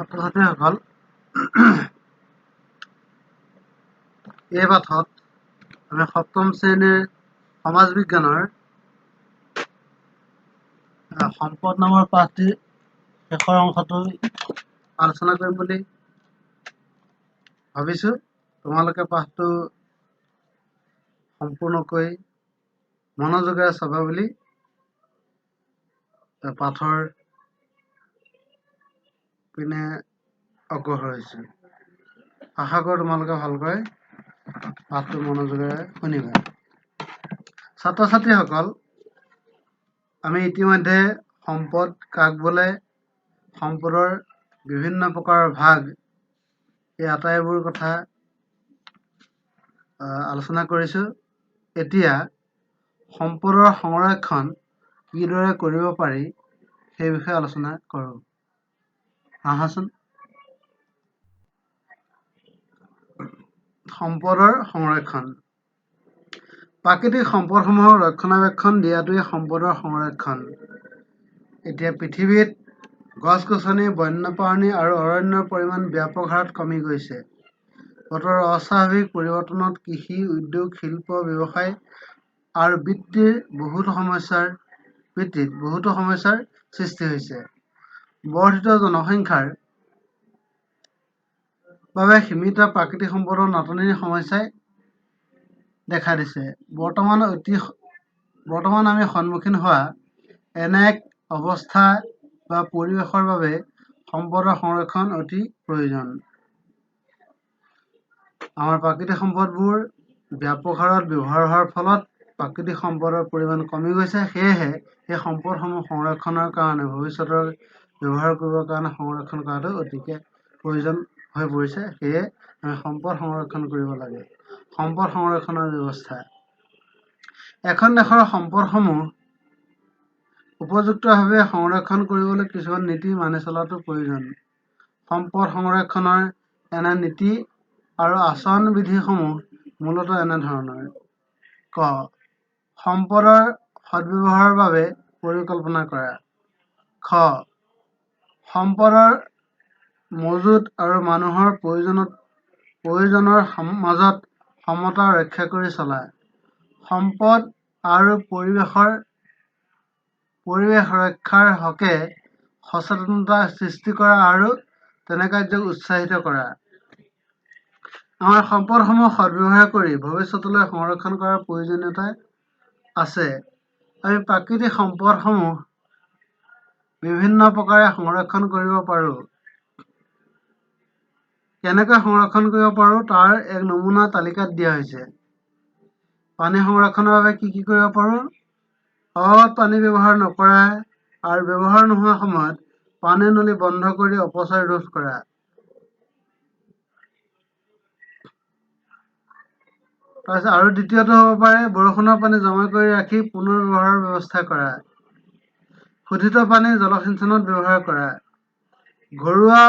ছাত্ৰ ছাত্ৰীসকল, এই পাঠত আমি সপ্তম শ্ৰেণীৰ সমাজ বিজ্ঞানৰ সম্পদ নামৰ পাঠটিৰ শেষৰ অংশটো আলোচনা কৰিম বুলি ভাবিছোঁ। তোমালোকে পাঠটো সম্পূৰ্ণকৈ মনোযোগেৰে চাবা বুলি পাঠৰ পিনে অগ্ৰসৰ হৈছোঁ। আশা কৰোঁ তোমালোকে ভালকৈ পাঠটো মনোযোগেৰে শুনিবা। ছাত্ৰ ছাত্ৰীসকল, আমি ইতিমধ্যে সম্পদ কাক বোলে, সম্পদৰ বিভিন্ন প্ৰকাৰৰ ভাগ, এই আটাইবোৰ কথা আলোচনা কৰিছোঁ। এতিয়া সম্পদৰ সংৰক্ষণ কিদৰে কৰিব পাৰি, সেই বিষয়ে আলোচনা কৰোঁ আহাচোন। সম্পদৰ সংৰক্ষণ। প্ৰাকৃতিক সম্পদসমূহক ৰক্ষণাবেক্ষণ দিয়াটোৱেই সম্পদৰ সংৰক্ষণ। এতিয়া পৃথিৱীত গছ গছনি, বন্যপ্ৰাণী আৰু অৰণ্যৰ পৰিমাণ ব্যাপক হাৰত কমি গৈছে। বতৰৰ অস্বাভাৱিক পৰিৱৰ্তনত কৃষি, উদ্যোগ, শিল্প, ব্যৱসায় আৰু বৃত্তিৰ বহুতো সমস্যাৰ সৃষ্টি হৈছে। বৰ্ধিত জনসংখ্যাৰ বাবে সীমিত প্ৰাকৃতিক সম্পদৰ নাটনিৰ সমস্যাই দেখা দিছে। বৰ্তমান আমি সন্মুখীন হোৱা এনে এক অৱস্থা বা পৰিৱেশৰ বাবে সম্পদৰ সংৰক্ষণ অতি প্ৰয়োজন। আমাৰ প্ৰাকৃতিক সম্পদবোৰ ব্যাপক হাৰত ব্যৱহাৰ হোৱাৰ ফলত প্ৰাকৃতিক সম্পদৰ পৰিমাণ কমি গৈছে। সেয়েহে সেই সম্পদসমূহ সংৰক্ষণৰ কাৰণে, ভৱিষ্যতৰ ব্যৱহাৰ কৰিবৰ কাৰণে সংৰক্ষণ কৰাটো অতিকে প্ৰয়োজন হৈ পৰিছে। সেয়ে আমি সম্পদ সংৰক্ষণ কৰিব লাগে। সম্পদ সংৰক্ষণৰ ব্যৱস্থা। এখন দেশৰ সম্পদসমূহ উপযুক্তভাৱে সংৰক্ষণ কৰিবলৈ কিছুমান নীতি মানি চলাটো প্ৰয়োজন। সম্পদ সংৰক্ষণৰ এনে নীতি আৰু আচৰণ বিধিসমূহ মূলতঃ এনেধৰণৰ: ক, সম্পদৰ সদ্ব্যৱহাৰৰ বাবে পৰিকল্পনা কৰা। খ, সম্পদৰ মজুত আৰু মানুহৰ প্ৰয়োজনৰ মাজত সমতা ৰক্ষা কৰি চলা। সম্পদ আৰু পৰিৱেশ ৰক্ষাৰ হকে সচেতনতা সৃষ্টি কৰা আৰু তেনে কাৰ্যক উৎসাহিত কৰা। আমাৰ সম্পদসমূহ সদ্ব্যৱহাৰ কৰি ভৱিষ্যতলৈ সংৰক্ষণ কৰাৰ প্ৰয়োজনীয়তা আছে। আমি প্ৰাকৃতিক সম্পদসমূহ বিভিন্ন প্ৰকাৰে সংৰক্ষণ কৰিব পাৰোঁ। কেনেকৈ সংৰক্ষণ কৰিব পাৰোঁ, তাৰ এক নমুনা তালিকাত দিয়া হৈছে। পানী সংৰক্ষণৰ বাবে কি কি কৰিব পাৰোঁ? অবাবত পানী ব্যৱহাৰ নকৰা আৰু ব্যৱহাৰ নোহোৱা সময়ত পানীৰ নলী বন্ধ কৰি অপচয় ৰোধ কৰা। তাৰপিছত আৰু দ্বিতীয়টো হ'ব পাৰে বৰষুণৰ পানী জমা কৰি ৰাখি পুনৰ ব্যৱহাৰৰ ব্যৱস্থা কৰা। শোধিত পানী জলসিঞ্চনত ব্যৱহাৰ কৰা। ঘৰুৱা,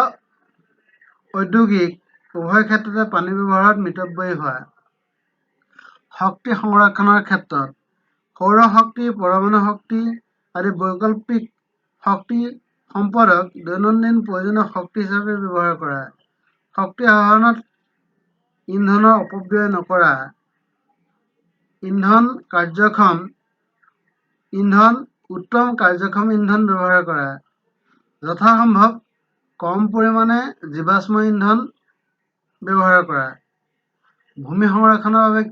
ঔদ্যোগিক উভয় ক্ষেত্ৰতে পানী ব্যৱহাৰত মিতব্যয়ী হোৱা। শক্তি সংৰক্ষণৰ ক্ষেত্ৰত সৌৰ শক্তি, পৰমাণু শক্তি আদি বৈকল্পিক শক্তি সম্পদক দৈনন্দিন প্ৰয়োজনীয় শক্তি হিচাপে ব্যৱহাৰ কৰা। শক্তি আহৰণত ইন্ধনৰ অপব্যয় নকৰা। উত্তম কাৰ্যক্ষম ইন্ধন ব্যৱহাৰ কৰা। যথাসম্ভৱ কম পৰিমাণে জীৱাশ্ম ইন্ধন ব্যৱহাৰ কৰা। ভূমি সংৰক্ষণৰ বাবে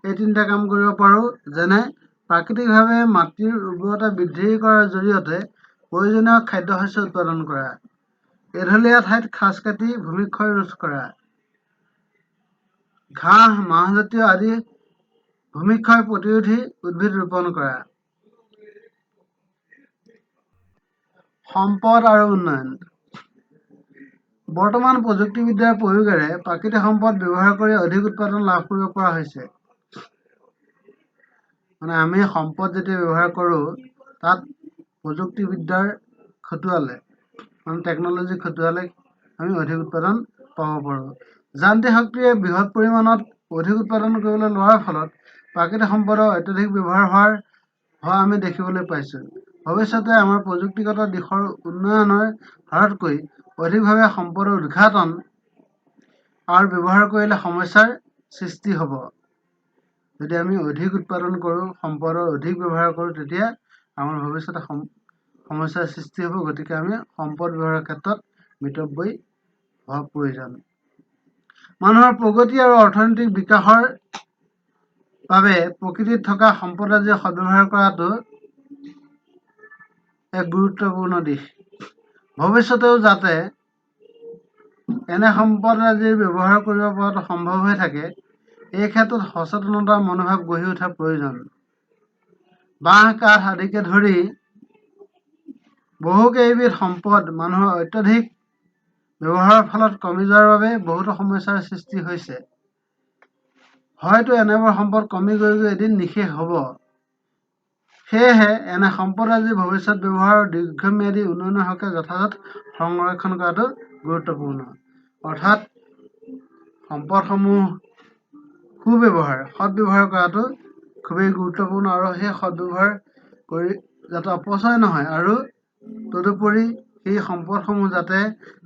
এই তিনিটা কাম কৰিব পাৰোঁ, যেনে প্ৰাকৃতিকভাৱে মাটিৰ উৰ্বৰতা বৃদ্ধি কৰাৰ জৰিয়তে প্ৰয়োজনীয় খাদ্য শস্য উৎপাদন কৰা। এঢলীয়া ঠাইত খাঁজ কাটি ভূমিক্ষয় ৰোধ কৰা। ঘাঁহ, মাহজাতীয় আদি ভূমিক্ষয় প্ৰতিৰোধী উদ্ভিদ ৰোপণ কৰা। সম্পদ আৰু উন্নয়ন। বৰ্তমান প্ৰযুক্তিবিদ্যাৰ প্ৰয়োগেৰে প্ৰাকৃতিক সম্পদ ব্যৱহাৰ কৰি অধিক উৎপাদন লাভ কৰিব পৰা হৈছে। মানে আমি সম্পদ যেতিয়া ব্যৱহাৰ কৰোঁ, তাত প্ৰযুক্তিবিদ্যাৰ খটুৱালে, মানে টেকনলজি খটুৱালে আমি অধিক উৎপাদন পাব পাৰোঁ। যান্ত্ৰিক শক্তিয়ে বৃহৎ পৰিমাণত অধিক উৎপাদন কৰিবলৈ লোৱাৰ ফলত প্ৰাকৃতিক সম্পদৰ অত্যধিক ব্যৱহাৰ হোৱা আমি দেখিবলৈ পাইছোঁ। ভৱিষ্যতে আমাৰ প্ৰযুক্তিগত দিশৰ উন্নয়নৰ হাৰতকৈ অধিকভাৱে সম্পদৰ উদ্ঘাটন আৰু ব্যৱহাৰ কৰিলে সমস্যাৰ সৃষ্টি হ'ব। যদি আমি অধিক উৎপাদন কৰোঁ, সম্পদৰ অধিক ব্যৱহাৰ কৰোঁ, তেতিয়া আমাৰ ভৱিষ্যতে সমস্যাৰ সৃষ্টি হ'ব। গতিকে আমি সম্পদ ব্যৱহাৰৰ ক্ষেত্ৰত মিতব্যয়ী হোৱা প্ৰয়োজন। মানুহৰ প্ৰগতি আৰু অৰ্থনৈতিক বিকাশৰ বাবে প্ৰকৃতিত থকা সম্পদৰাজিৰ সদ্ব্যৱহাৰ কৰাটো এক গুৰুত্বপূৰ্ণ দিশ। ভৱিষ্যতেও যাতে এনে সম্পদৰাজিৰ ব্যৱহাৰ কৰিব পৰাটো সম্ভৱ হৈ থাকে, এই ক্ষেত্ৰত সচেতনতাৰ মনোভাৱ গঢ়ি উঠা প্ৰয়োজন। বাঁহ, কাঠ আদিকে ধৰি বহুকেইবিধ সম্পদ মানুহৰ অত্যধিক ব্যৱহাৰৰ ফলত কমি যোৱাৰ বাবে বহুতো সমস্যাৰ সৃষ্টি হৈছে। হয়তো এনেবোৰ সম্পদ কমি গৈ গৈ এদিন নিঃশেষ হ'ব। সেয়েহে এনে সম্পদৰাজিৰ ভৱিষ্যত ব্যৱহাৰ আৰু দীৰ্ঘম্যাদী উন্নয়নৰ হকে যথাযথ সংৰক্ষণ কৰাটো গুৰুত্বপূৰ্ণ। অৰ্থাৎ সম্পদসমূহ সুব্যৱহাৰ, সদ্ব্যৱহাৰ কৰাটো খুবেই গুৰুত্বপূৰ্ণ আৰু সেই সদ্ব্যৱহাৰ কৰি যাতে অপচয় নহয় আৰু তদুপৰি সেই সম্পদসমূহ যাতে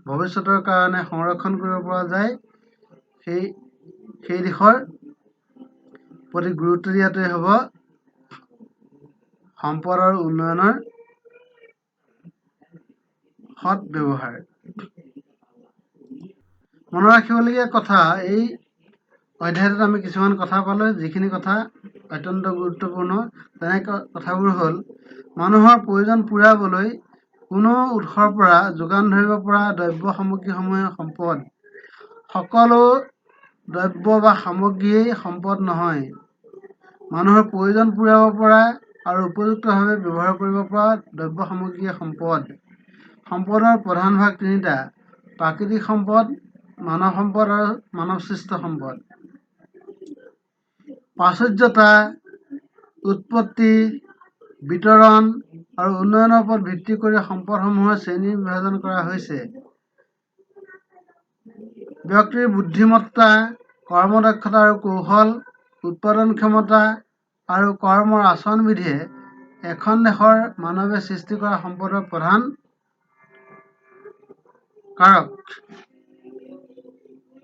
ভৱিষ্যতৰ কাৰণে সংৰক্ষণ কৰিব পৰা যায়, সেই দিশৰ প্ৰতি গুৰুত্ব দিয়াটোৱেই হ'ব সম্পদৰ উন্নয়নৰ সদ্ব্যৱহাৰ। মনত ৰাখিবলগীয়া কথা, এই অধ্যায়টোত আমি কিছুমান কথা পালোঁ, যিখিনি কথা অত্যন্ত গুৰুত্বপূৰ্ণ। তেনে কথাবোৰ হ'ল, মানুহৰ প্ৰয়োজন পূৰাবলৈ কোনো উৎসৰ পৰা যোগান ধৰিব পৰা দ্ৰব্য সামগ্ৰীসমূহে সম্পদ। সকলো দ্ৰব্য বা সামগ্ৰীয়েই সম্পদ নহয়। মানুহৰ প্ৰয়োজন পূৰাব পৰা আৰু উপযুক্তভাৱে ব্যৱহাৰ কৰিব পৰা দ্ৰব্য সামগ্ৰীয়ে সম্পদ। সম্পদৰ প্ৰধান ভাগ তিনিটা: প্ৰাকৃতিক সম্পদ, মানৱ সম্পদ আৰু মানৱসৃষ্ট সম্পদ। প্ৰাচুৰ্যতা, উৎপত্তি, বিতৰণ আৰু উন্নয়নৰ ওপৰত ভিত্তি কৰি সম্পদসমূহৰ শ্ৰেণী বিভাজন কৰা হৈছে। ব্যক্তিৰ বুদ্ধিমত্তা, কৰ্মদক্ষতা আৰু কৌশল, উৎপাদন ক্ষমতা আৰু কৰ্মৰ আচৰণবিধিয়ে এখন দেশৰ মানৱে সৃষ্টি কৰা সম্পদৰ প্ৰধান কাৰক।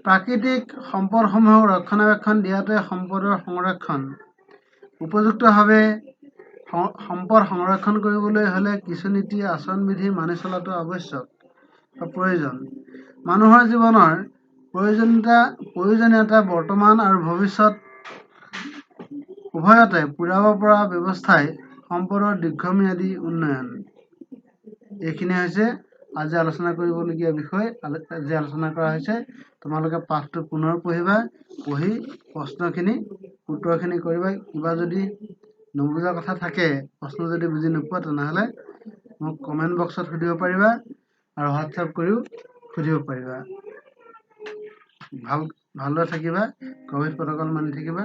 প্ৰাকৃতিক সম্পদসমূহক ৰক্ষণাবেক্ষণ দিয়াটোৱে সম্পদৰ সংৰক্ষণ। উপযুক্তভাৱে সম্পদ সংৰক্ষণ কৰিবলৈ হ'লে কিছু নীতি আচৰণবিধি মানি চলাটো আৱশ্যক বা প্ৰয়োজন। মানুহৰ জীৱনৰ প্ৰয়োজনীয়তা বৰ্তমান আৰু ভৱিষ্যত উভয়তে পূৰাব পৰা ব্যৱস্থাই সম্পদৰ দীৰ্ঘম্যাদী উন্নয়ন। এইখিনি হৈছে আজি আলোচনা কৰিবলগীয়া বিষয়। আজি আলোচনা কৰা হৈছে। তোমালোকে পাঠটো পুনৰ পঢ়িবা, পঢ়ি প্ৰশ্নখিনি উত্তৰখিনি কৰিবা। কিবা যদি নুবুজা কথা থাকে, প্ৰশ্ন যদি বুজি নোপোৱা, তেনেহ'লে মোক কমেণ্ট বক্সত সুধিব পাৰিবা আৰু হোৱাটছআপ কৰিও সুধিব পাৰিবা। ভালদৰে থাকিবা, ক'ভিড প্ৰট'কল মানি থাকিবা।